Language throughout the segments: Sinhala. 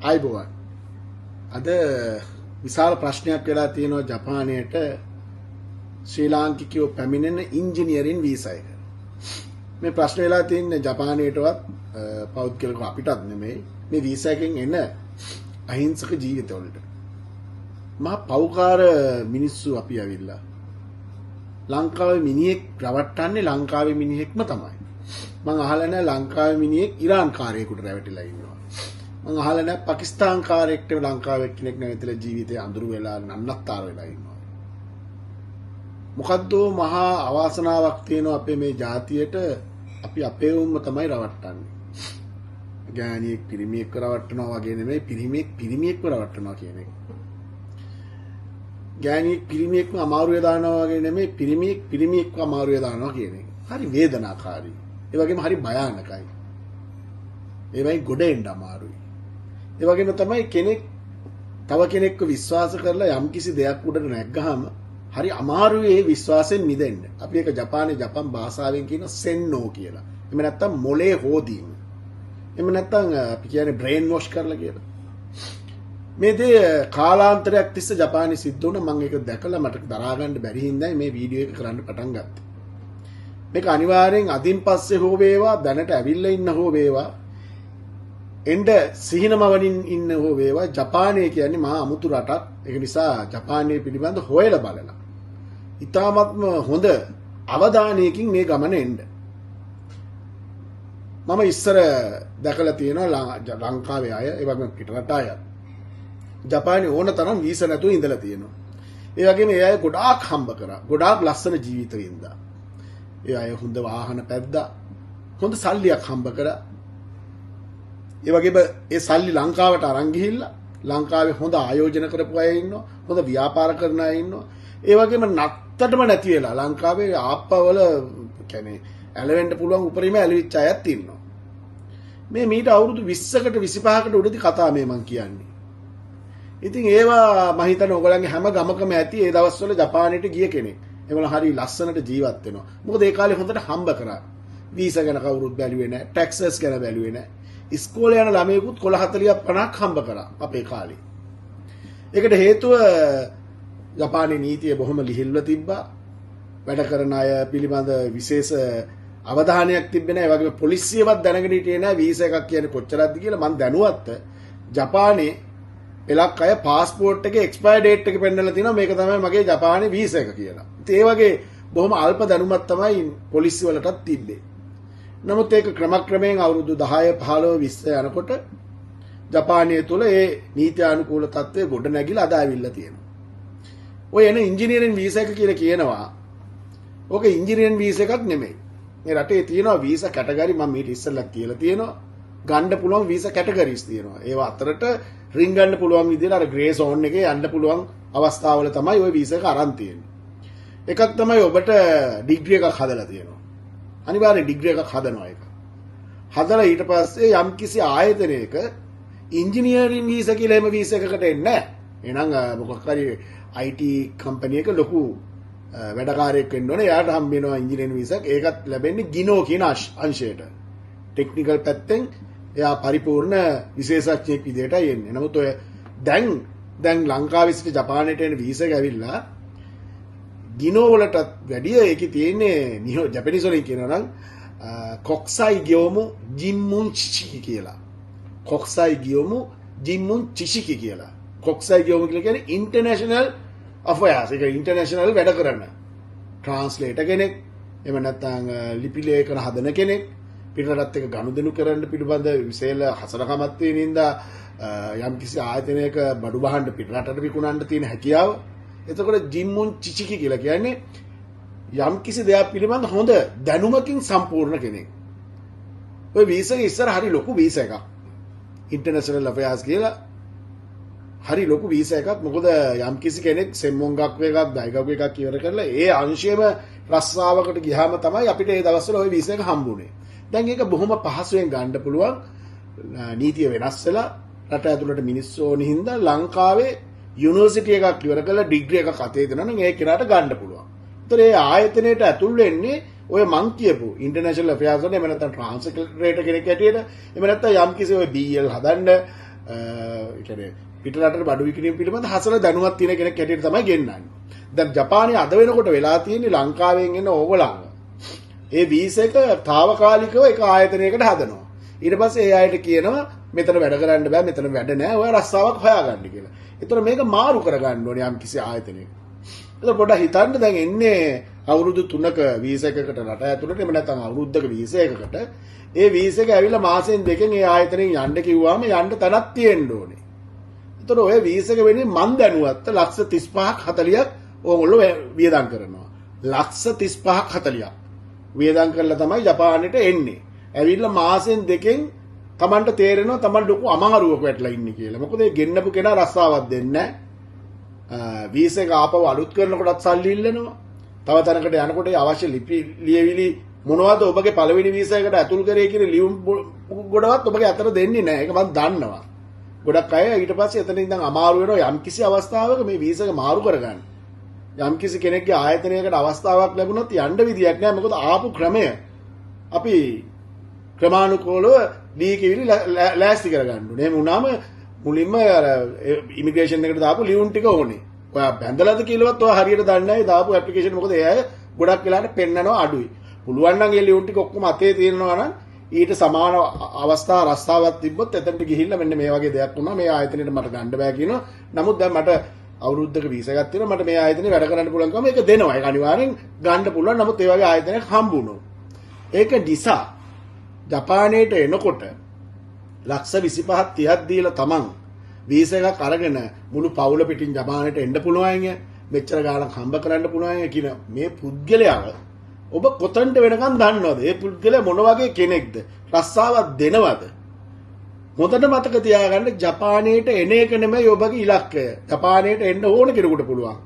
ආයුබෝවන්. අද විශාල ප්‍රශ්නයක් වෙලා තියෙනවා ජපානයට ශ්‍රී ලාංකිකයෝ පැමිණෙන ඉංජිනේරින් වීසා එක. මේ ප්‍රශ්න වෙලා තියෙන්නේ ජපානයටවත් පෞද්ගලිකව අපිටත් නෙමෙයි, මේ වීසා එකෙන් එන අහිංසක ජීවිතවලට. මහා පව්කාර මිනිස්සු අපි ඇවිල්ලා. ලංකාවේ මිනිහෙක් රවට්ටන්නේ ලංකාවේ මිනිහෙක්ම තමයි. මං අහලා නැහැ ලංකාවේ මිනිහෙක් ඉරාන් කාරයෙකුට රැවටිලා ඉන්නවා. මං අහලා නැහැ පාකිස්තාන් කාරයෙක්ට ලංකාවේ කෙනෙක් නැවතිලා ජීවිතේ අඳුරු වෙලා නන්නත්තර වෙලා ඉන්නවා. මොකද්ද මහා අවාසනාවක් තියෙනවා අපේ මේ ජාතියට, අපි අපේ උන්ම තමයි රවට්ටන්නේ. ගෑණියෙක් පිරිමියෙක්ව රවට්ටනවා වගේ නෙමෙයි, පිරිමියෙක් පිරිමියෙක්ව රවට්ටනවා කියන එක. ගෑණියෙක් පිරිමියෙක්ව අමාරුවේ දානවා වගේ නෙමෙයි, පිරිමියෙක් පිරිමියෙක්ව අමාරුවේ දානවා කියන එක. හරි වේදනාකාරී. ඒ වගේම හරි භයානකයි. ඒ වගේ ගොඩ එන්න අමාරුයි. ඒ වගේම තමයි කෙනෙක් තව කෙනෙක්ව විශ්වාස කරලා යම්කිසි දෙයක් උඩට නැග්ගහම හරි අමාරුයි ඒ විශ්වාසයෙන් මිදෙන්න. අපි ඒක ජපානයේ ජපන් භාෂාවෙන් කියන සෙන්නෝ කියලා. එහෙම නැත්නම් මොලේ හොදීම. එහෙම නැත්නම් අපි කියන්නේ බ්‍රේන් වොෂ් කරලා කියලා. මේ දේ කාලාන්තරයක් තිස්සේ ජපානයේ සිද්ධ වුණා. මම ඒක දැකලා මට දරා ගන්න බැරි හින්දායි මේ වීඩියෝ එක කරන්න පටන් ගත්තේ. මේක අනිවාර්යෙන් අදින් පස්සේ හෝ වේවා, දැනට ඇවිල්ලා ඉන්න හෝ වේවා, එන්න සිහිනමවනින් ඉන්න හෝ වේවා, ජපානය කියන්නේ මහා අමුතු රටක්. ඒක නිසා ජපානය පිළිබඳ හොයලා බලලා ඉතාමත්ම හොඳ අවධානයකින් මේ ගමන එන්න. මම ඉස්සර දැකලා තියෙනවා ලංකාවේ අය, ඒ වගේම පිටරට අය ජපානයේ ඕන තරම් වීසා නැතුව ඉඳලා තියෙනවා. ඒ වගේම ඒ අය ගොඩාක් හම්බ කරා, ගොඩාක් ලස්සන ජීවිත වින්දා. ඒ අය හොඳ වාහන පැද්දා, හොඳ සල්ලියක් හම්බ කරා. ඒ වගේම ඒ සල්ලි ලංකාවට අරන් ගිහිල්ලා ලංකාවේ හොඳ ආයෝජන කරපු අය ඉන්නවා, හොඳ ව්‍යාපාර කරන අය ඉන්නවා. ඒ වගේම නත්තටම නැති වෙලා ලංකාවේ ආප්පවල කියන්නේ ඇලවෙන්න පුළුවන් උපරිම ඇලවිච්ච අයත් ඉන්නවා. මේ මීට අවුරුදු 20කට 25කට උඩදී කතා මේ මං කියන්නේ. ඉතින් ඒවා මං හිතන්නේ ඔයගොල්ලන්ගේ හැම ගමකම ඇති ඒ දවස්වල ජපානයට ගිය කෙනෙක්. ඒගොල්ලෝ හරි ලස්සනට ජීවත් වෙනවා. මොකද ඒ කාලේ හොඳට හම්බ කරා. වීසා ගැන කවුරුත් බැලුවේ නැහැ, ටැක්සස් ගැන බැලුවේ නැහැ. ඉස්කෝලේ යන ළමයෙකුත් කොළ 40ක් 50ක් හම්බ කරා අපේ කාලේ. ඒකට හේතුව ජපානයේ නීතිය බොහොම ලිහිල්ව තිබ්බා. වැඩ කරන අය පිළිබඳ විශේෂ අවධානයක් තිබ්බේ නැහැ. ඒ වගේම පොලිසියවත් දැනගෙන හිටියේ නැහැ වීසා එකක් කියන්නේ කොච්චරක්ද කියලා. මං දැනුවත් ජපානයේ පෙලක් අය පාස්පෝර්ට් එකේ එක්ස්පයර් ඩේට් එක පෙන්නලා තිනවා, මේක තමයි මගේ ජපානයේ වීසා එක කියලා. ඉතින් ඒ වගේ බොහොම අල්ප දැනුමක් තමයි පොලිසිය වලටත් තිබ්බේ. නමුත් ඒක ක්‍රමක්‍රමයෙන් අවුරුදු 10 15 20 යනකොට ජපානය තුළ ඒ නීත්‍යානුකූල තත්ත්වය ගොඩ නැගිලා අද ඇවිල්ලා තියෙනවා. ඔය එන ඉංජිනේරින් වීසා එක කියලා කියනවා. ඕක ඉංජිනේරින් වීසා එකක් නෙමෙයි. මේ රටේ තියෙනවා වීසා කැටගරි, මම මීට ඉස්සෙල්ලා කියලා තියෙනවා. ගන්න පුළුවන් වීසා කැටගරිස් තියෙනවා. ඒවා අතරට රින් ගන්න පුළුවන් විදිහට අර ග්‍රේ සෝන් එකේ යන්න පුළුවන් අවස්ථාවල තමයි ඔය වීසා එක අරන් තියෙන්නේ. එකක් තමයි ඔබට ඩිග්‍රී එකක් හදලා තියෙනවා. අනිවාර්යෙන් ඩිග්‍රී එකක් හදනවා ඒක. හදලා ඊට පස්සේ යම්කිසි ආයතනයක ඉංජිනේරින් වීසා කියලා එහෙම වීසා එකකට එන්නේ නැහැ. එහෙනම් මොකක් හරි IT company එක ලොකු වැඩකාරයෙක් වෙන්න ඕනේ. එයාට හම්බ වෙනවා ඉංජිනේරින් වීසා එකක්. ඒකත් ලැබෙන්නේ ගිනෝ කියන අංශයට. ටෙක්නිකල් පැත්තෙන් එයා පරිපූර්ණ විශේෂඥයෙක් විදිහටයි එන්නේ. නමුත් ඔය දැන් ලංකාවේ සිට ජපානයට එන වීසා එක ඇවිල්ලා ගිනෝ වලටත් වැඩිය ඒකේ තියෙන්නේ නිහෝ ජපනීස් වලින් කියනවා නම් කොක්සයි ගියොමු ජිම්මුන් චිචිකි කියලා. කොක්සයි ගියොමු ජිම්මුන් චිචිකි කියලා. කොක්සයි ගියොමු කියලා කියන්නේ ඉන්ටර්නැෂනල් අෆෙයාර්ස්. ඒක ඉන්ටර්නැෂනල් වැඩ කරන ට්‍රාන්ස්ලේටර් කෙනෙක්, එහෙම නැත්නම් ලිපි ලේඛන හදන කෙනෙක්, පිටරටත් එක්ක ගනුදෙනු කරන්න පිළිබඳ විශේෂ හසරකමක් තියෙන හින්දා යම්කිසි ආයතනයක බඩු භාණ්ඩ පිටරටට විකුණන්න තියෙන හැකියාව. එතකොට ජිම්මුන් චිචිකි කියලා කියන්නේ යම්කිසි දෙයක් පිළිබඳ හොඳ දැනුමකින් සම්පූර්ණ කෙනෙක්. ඔය වීසා එක ඉස්සර හරි ලොකු වීසා එකක්. ඉන්ටර්නැෂනල් අෆෙයාර්ස් කියලා හරි ලොකු වීසා එකක්. මොකද යම්කිසි කෙනෙක් සෙම්මොන්ගක් එකක් ඩයිගක් එකක් ඉවර කරලා ඒ අංශයේම රස්සාවකට ගියාම තමයි අපිට ඒ දවස්වල ඔය වීසා එක හම්බුනේ. දැන් ඒක බොහොම පහසුවෙන් ගන්න පුළුවන්. නීතිය වෙනස් වෙලා රට ඇතුළට මිනිස්සු ඕන හින්දා ලංකාවේ යුනිවර්සිටි එකක් ඉවර කරලා ඩිග්‍රී එකක් අතේ දෙනවා නම් ඒ කෙනාට ගන්න පුළුවන්. ඒතර ඒ ආයතනයට ඇතුල් වෙන්නේ ඔය මං කියපු ඉන්ටර්නැෂනල් අෆෙයාර්ස් වල, එහෙම නැත්නම් ට්‍රාන්ස්ලේටර් කෙනෙක් හැටියට, එහෙම නැත්නම් යම්කිසි ඔය BL හදන්න, ඒ කියන්නේ පිට රටට බඩු විකිණීම පිළිබඳ හසල දැනුමක් තියෙන කෙනෙක් හැටියට තමයි ගෙන්නන්නේ. දැන් ජපානයේ අද වෙනකොට වෙලා තියෙන්නේ ලංකාවෙන් එන ඕගොල්ලන්ව ඒ වීසා එක තාවකාලිකව එක ආයතනයකට හදනවා. ඊට පස්සේ ඒ අයට කියනවා මෙතන වැඩ කරන්න බෑ, මෙතන වැඩ නෑ, ඔයා රස්සාවක් හොයාගන්න කියලා. ඒතර මේක මාරු කරගන්න ඕනේ යම් කිසි ආයතනයක. ඒතර පොඩ්ඩක් හිතන්න, දැන් එන්නේ අවුරුදු 3ක වීසා එකකට රට ඇතුළට, එහෙම නැත්නම් අවුරුද්දක වීසා එකකට. ඒ වීසා එක ඇවිල්ලා මාසෙන් දෙකෙන් ඒ ආයතනයෙන් යන්න කිව්වාම යන්න තැනක් තියෙන්න ඕනේ. ඒතර ඔය වීසා එක වෙන්නේ මන් දැනුවත් ලක්ෂ 35ක් 40ක් ඕගොල්ලෝ වියදම් කරනවා. ලක්ෂ 35ක් 40ක් වියදම් කරලා තමයි ජපානයට එන්නේ. ඇවිල්ලා මාසෙන් දෙකෙන් තමන්ට තේරෙනවා තමන් ලොකු අමාරුවක වැටලා ඉන්නේ කියලා. මොකද ඒ ගෙන්නපු කෙනා රස්සාවක් දෙන්නේ නැහැ. වීසා එක ආපහු අලුත් කරනකොටත් සල්ලි ඉල්ලනවා. තව තැනකට යනකොට ඒ අවශ්‍ය ලිපි ලියවිලි මොනවද ඔබගේ පළවෙනි වීසා එකට ඇතුල් කරේ කියන ලියුම් ගොඩවත් ඔබගේ අතට දෙන්නේ නැහැ. ඒක මං දන්නවා. ගොඩක් අය ඊට පස්සේ එතන ඉඳන් අමාරු වෙනවා යම් කිසි අවස්ථාවක මේ වීසා එක මාරු කරගන්න. යම් කිසි කෙනෙක්ගේ ආයතනයකට අවස්ථාවක් ලැබුණොත් යන්න විදියක් නෑ. මොකද ආපු ක්‍රමය අපි ක්‍රමානුකූලව ලියකියවිලි ලෑස්ති කරගන්න ඕනේ. එහෙම වුණාම මුලින්ම අර ඉමිග්‍රේෂන් එකට දාපු ලියුම් ටික ඕනේ. ඔයා බැඳලාද කියලාවත් ඔයා හරියට දන්නේ නැහැ දාපු ඇප්ලිකේෂන්. මොකද ඒ අය ගොඩක් වෙලාවට පෙන්නනවා අඩුයි. පුළුවන් නම් ඒ ලියුම් ටික ඔක්කොම අතේ තියෙනවා නම් ඊට සමාන අවස්ථා රස්සාවක් තිබ්බොත් එතනට ගිහිල්ලා මෙන්න මේ වගේ දෙයක් වුණා, මේ ආයතනයට මට ගන්න බෑ කියනවා. නමුත් දැන් මට අවුරුද්දක වීසා එකක් තියෙනවා, මට මේ ආයතනේ වැඩ කරන්න පුළුවන්කම ඒක දෙනවා. ඒක අනිවාර්යෙන් ගන්න පුළුවන්. නමුත් ඒ වගේ ආයතනයක් හම්බුනොත්. ඒක නිසා ජපානයට එනකොට ලක්ෂ 25ක් 30ක් දීලා තමන් වීසා එකක් අරගෙන මුළු පවුල පිටින් ජපානයට එන්න පුළුවන්, මෙච්චර ගාණක් හම්බ කරන්න පුළුවන් කියන මේ පුද්ගලයාව ඔබ කොතනට වෙනකන් දන්නවද? ඒ පුද්ගලයා මොන වගේ කෙනෙක්ද? රස්සාවක් දෙනවද? හොඳට මතක තියාගන්න, ජපානයට එන එක නෙමෙයි ඔබගේ ඉලක්කය. ජපානයට එන්න ඕන කෙනෙකුට පුළුවන්.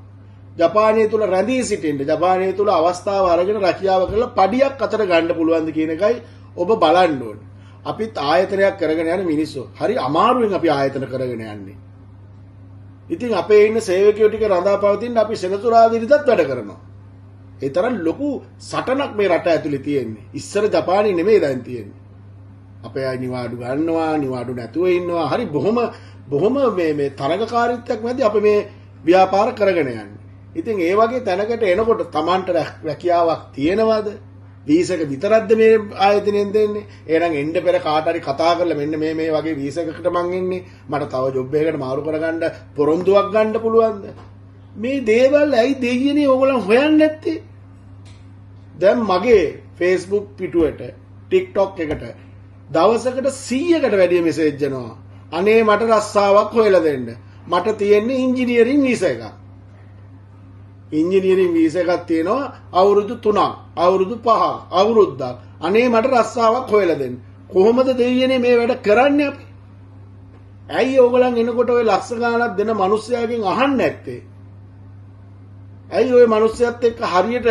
ජපානය තුල රැඳී සිටින්න, ජපානය තුල අවස්ථාව අරගෙන රැකියාව කරලා පඩියක් අතර ගන්න පුළුවන්ද කියන එකයි ඔබ බලන්න ඕනේ. අපිත් ආයතනයක් කරගෙන යන මිනිස්සු. හරි අමාරුවෙන් අපි ආයතන කරගෙන යන්නේ. ඉතින් අපේ ඉන්න සේවකයෝ ටික රඳා පවතින්න අපි සෙනසුරාදා ඉරිදත් වැඩ කරනවා. ඒ තරම් ලොකු සටනක් මේ රට ඇතුලේ තියෙන්නේ. ඉස්සර ජපානයේ නෙමෙයි දැන් තියෙන්නේ. අපේ අය නිවාඩු ගන්නවා, නිවාඩු නැතුව ඉන්නවා. හරි බොහොම බොහොම මේ මේ තරඟකාරීත්වයක් මැද අපි මේ ව්‍යාපාර කරගෙන යන්නේ. ඉතින් ඒ වගේ තැනකට එනකොට තමන්ට රැකියාවක් තියෙනවද? වීසා එක විතරක්ද මේ ආයතනයෙන් දෙන්නේ? එහෙනම් එන්න පෙර කාට හරි කතා කරලා මෙන්න මේ මේ වගේ වීසා එකකට මං එන්නේ. මට තව ජොබ් එකකට මාරු කරගන්න පොරොන්දුවක් ගන්න පුළුවන්ද? මේ දේවල් ඇයි දෙයියනේ ඕගොල්ලන් හොයන්නේ නැත්තේ? දැන් මගේ Facebook පිටුවට, TikTok එකට දවසකට 100කට වැඩිය මෙසේජ් එනවා. අනේ මට රස්සාවක් හොයලා දෙන්න. මට තියෙන්නේ ඉංජිනේරින් වීසා එකක්. ඉංජිනේරින් වීසා එකක් තියෙනවා අවුරුදු 3ක්, අවුරුදු 5ක්, අවුරුද්දක්. අනේ මට රස්සාවක් හොයලා දෙන්න. කොහොමද දෙයියනේ මේ වැඩ කරන්නේ අපි? ඇයි ඕගොල්ලන් එනකොට ඔය ලක්ෂ ගාණක් දෙන මිනිස්සයාගෙන් අහන්නේ නැත්තේ? ඇයි ඔය මිනිස්සයත් එක්ක හරියට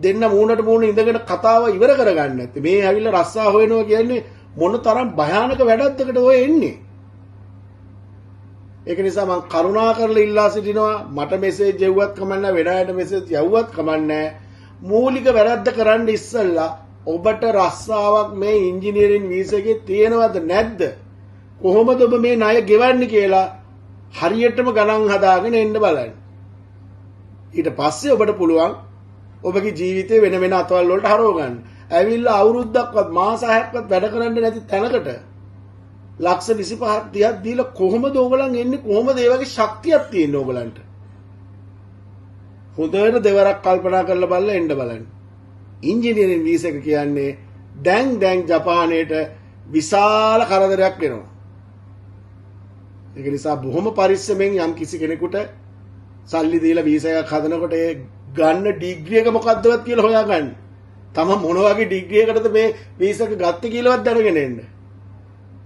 දෙන්න මූණට මූණ ඉඳගෙන කතාව ඉවර කරගන්න නැත්තේ? මේ ඇවිල්ලා රස්සා හොයනවා කියන්නේ මොන තරම් භයානක වැඩක්දකට ඔය එන්නේ? ඒක නිසා මං කරුණා කරලා ඉල්ලා සිටිනවා, මට මෙසේජ් එව්වත් කමක් නෑ, වෙන අයට මෙසේජ් යව්වත් කමක් නෑ, මූලික වැරද්ද කරන්න ඉස්සෙල්ලා ඔබට රස්සාවක් මේ ඉංජිනේරින් වීසා එකේ තියෙනවද නැද්ද, කොහොමද ඔබ මේ ණය ගෙවන්නේ කියලා හරියටම ගණන් හදාගෙන එන්න බලන්න. ඊට පස්සේ ඔබට පුළුවන් ඔබගේ ජීවිතේ වෙන වෙන අතවල් වලට හරව ගන්න. ඇවිල්ලා අවුරුද්දක්වත් මාස 6ක්වත් වැඩ කරන්න නැති තැනකට ලක්ෂ 25ක් 30ක් දීලා කොහොමද ඕගොල්ලන් එන්නේ? කොහොමද ඒ වගේ ශක්තියක් තියෙන්නේ ඕගොල්ලන්ට? හොඳට දෙවරක් කල්පනා කරලා බලලා එන්න බලන්න. ඉංජිනේරින් වීසා එක කියන්නේ දැන් දැන් ජපානයේට විශාල කරදරයක් වෙනවා. ඒක නිසා බොහොම පරිස්සමෙන් යම් කිසි කෙනෙකුට සල්ලි දීලා වීසා එකක් හදනකොට ඒ ගන්න ඩිග්‍රී එක මොකක්දවත් කියලා හොයාගන්න. තම මොන වගේ ඩිග්‍රී එකකටද මේ වීසා එක ගත්තේ කියලාවත් දැනගෙන එන්න.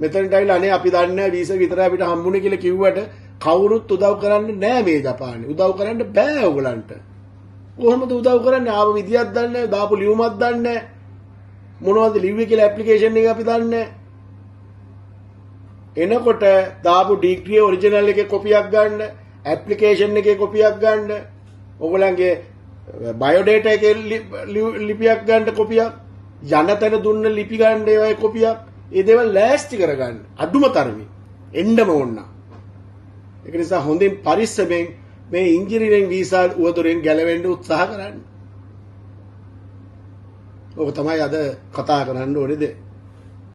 මෙතනට ඇවිල්ලා අනේ අපි දන්නේ නැහැ, වීසා විතරයි අපිට හම්බුනේ කියලා කිව්වට කවුරුත් උදව් කරන්නේ නැහැ මේ ජපානේ. උදව් කරන්න බෑ ඔයගලන්ට. කොහොමද උදව් කරන්නේ? ආව විදියක් දන්නේ නැහැ, දාපු ලියුමක් දන්නේ නැහැ. මොනවද ලිව්වේ කියලා ඇප්ලිකේෂන් එක අපි දන්නේ නැහැ. එනකොට දාපු ඩිග්‍රී ඔරිජිනල් එකේ කොපියක් ගන්න, ඇප්ලිකේෂන් එකේ කොපියක් ගන්න, ඔයගොල්ලන්ගේ බයෝඩේටා එකේ ලිපියක් ගන්න කොපියක්, යන තැන දුන්න ලිපි ගන්න ඒවයේ කොපියක්, ඒ දේවල් ලෑස්ති කරගන්න අඩුම තරමේ. එන්නම ඕන. ඒක නිසා හොඳින් පරිස්සමෙන් මේ ඉංජිනේරින් වීසා උවදුරෙන් ගැලවෙන්න උත්සාහ කරන්න. ඕක තමයි අද කතා කරන්න ඕනේ දේ.